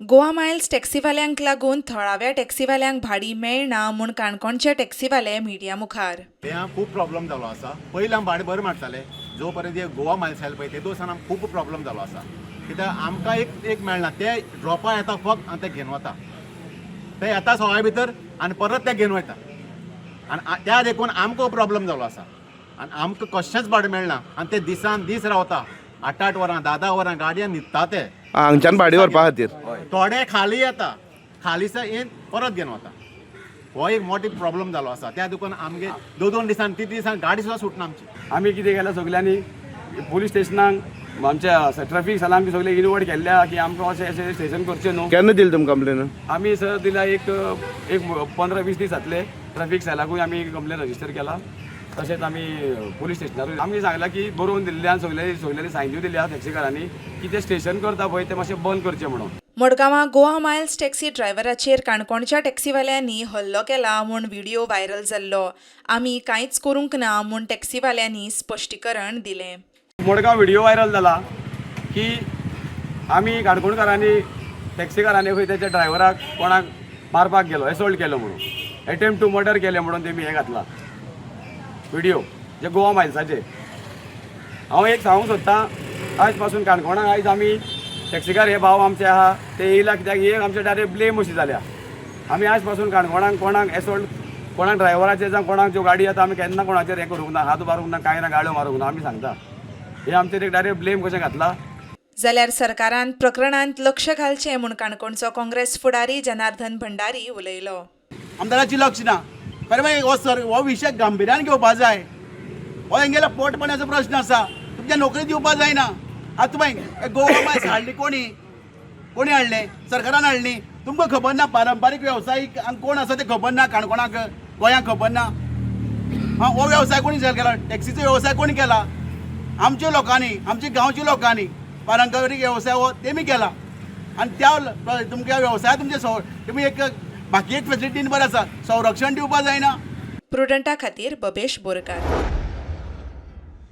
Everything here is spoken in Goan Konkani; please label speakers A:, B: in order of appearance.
A: गोवा मायल्स टॅक्सीवाल्यांक लागून थळाव्या टॅक्सीवाल्यांक भाडीं मेळना म्हूण काणकोणचे टॅक्सीवाले मिडिया मुखार.
B: ते खूब प्रॉब्लम जालो आसा. पयलीं आमी भाडें बरें मारताले. जो पर्यंत हे गोवा मायल्स आयले पळय, ते दोसान आमकां खूब प्रॉब्लम जालो आसा, कित्याक आमकां एक एक मेळना. ते ड्रॉपा येता फक्त आनी ते घेवन वता. ते येता सवाय भितर आनी परत ते घेवन वयता आनी त्या देखून आमकां प्रॉब्लम जालो आसा आनी आमकां कशेंच भाडें मेळना आनी ते दिसान दीस रावता, 8-8 वरां, 10-10 वरां गाडयेन न्हिदता ते.
C: हांगच्यान भाडी व्हरपा खातीर.
B: थोडे खाली येता, खाली येवन परत घेवन वता. हो एक मोठो प्रॉब्लम जालो आसा. त्या देखून आमगे 2-2 दिसान, 3 दिसान गाडी सुद्दां सुटना आमची.
D: आमी कितें केलां, सगल्यांनी पोलीस स्टेशनाक, आमच्या ट्राफीक सेलांक बी सगळे इनवर्ड केल्ले आहा की आमकां अशें अशें स्टेशन करचें न्हू.
C: केन्ना दिली तुमकां कंप्लेन?
D: आमी सर दिला एक एक 15-20 दीस जातले. ट्राफीक सेलाकूय आमी कंप्लेन रजिस्टर केला, तशेंच आमी पोलीस स्टेशनारूय आमी सांगलां की बरोवन दिल्लें आनी सगळे सगल्यांनी सायन्यूय दिल्या टॅक्सीकारांनी की ते स्टेशन करता पळय, ते मातशें बंद करचें म्हणून.
A: मडगांवां गोवा मायल्स टॅक्सी ड्रायव्हराचेर काणकोणच्या टॅक्सीवाल्यांनी हल्लो केला म्हूण व्हिडिओ व्हायरल जाल्लो. आमी कांयच करूंक ना म्हूण टॅक्सीवाल्यांनी स्पश्टीकरण दिलें.
D: मडगांव व्हिडिओ व्हायरल जाला की आमी काणकोणकारांनी, टॅक्सीकारांनी खंय त्याच्या ड्रायव्हराक कोणाक मारपाक गेलो, एसोल्ट केलो म्हणून, एटेम्प्ट टू मर्डर केलें म्हणून तेमी हें घातला व्हिडिओ जे गोवा मायल्साचे. हांव एक सांगूंक सोदतां, आयज पासून काणकोणाक आयज आमी टॅक्सीकार हे भाव आमचे आहा ते येयला, कित्याक ही एक आमचे डायरेक्ट ब्लेम अशी जाल्या. आमी आयज पासून काणकोणाक कोणाक एसोल्ट, कोणाक ड्रायव्हराचेर जावं कोणाक ज्यो गाडी येता, आमी केन्ना कोणाचेर हें करूंक ना, हात मारूंक ना, कांय ना, गाळ्यो मारूंक ना. आमी सांगता, हे आमचेर एक डायरेक्ट ब्लेम कशें घातला.
A: जाल्यार सरकारान प्रकरणांत लक्ष घालचें म्हूण काणकोणचो काँग्रेस फुडारी जनार्दन भंडारी उलयलो.
E: आमदाराची लक्ष ना खरें. मागीर हो सर हो विशय गंभीरान घेवपा जाय. हो हेंगेलो पोटपणाचो प्रश्न आसा. तुमच्या नोकरी दिवपा जायना. आतां तुमी गोवा मायस हाडली कोणी? कोणी हाडलें? सरकारान हाडली. तुमकां खबर ना पारंपारीक वेवसायीक हांगा कोण आसा ते खबर ना? काणकोणाक, गोंयांक खबर ना? हां, हो वेवसाय कोणी केला? टॅक्सीचो वेवसाय कोणी केला? आमच्या लोकांनी, आमच्या गांवच्या लोकांनी पारंपारीक वेवसाय हो तेमी केला. आनी त्या तुमच्या वेवसाया तुमचे तुमी एक बाकी एक फेसिलिटीन बरें आसा, संरक्षण दिवपा जायना.
A: प्रुडंटा खातीर बबेश बोरकार.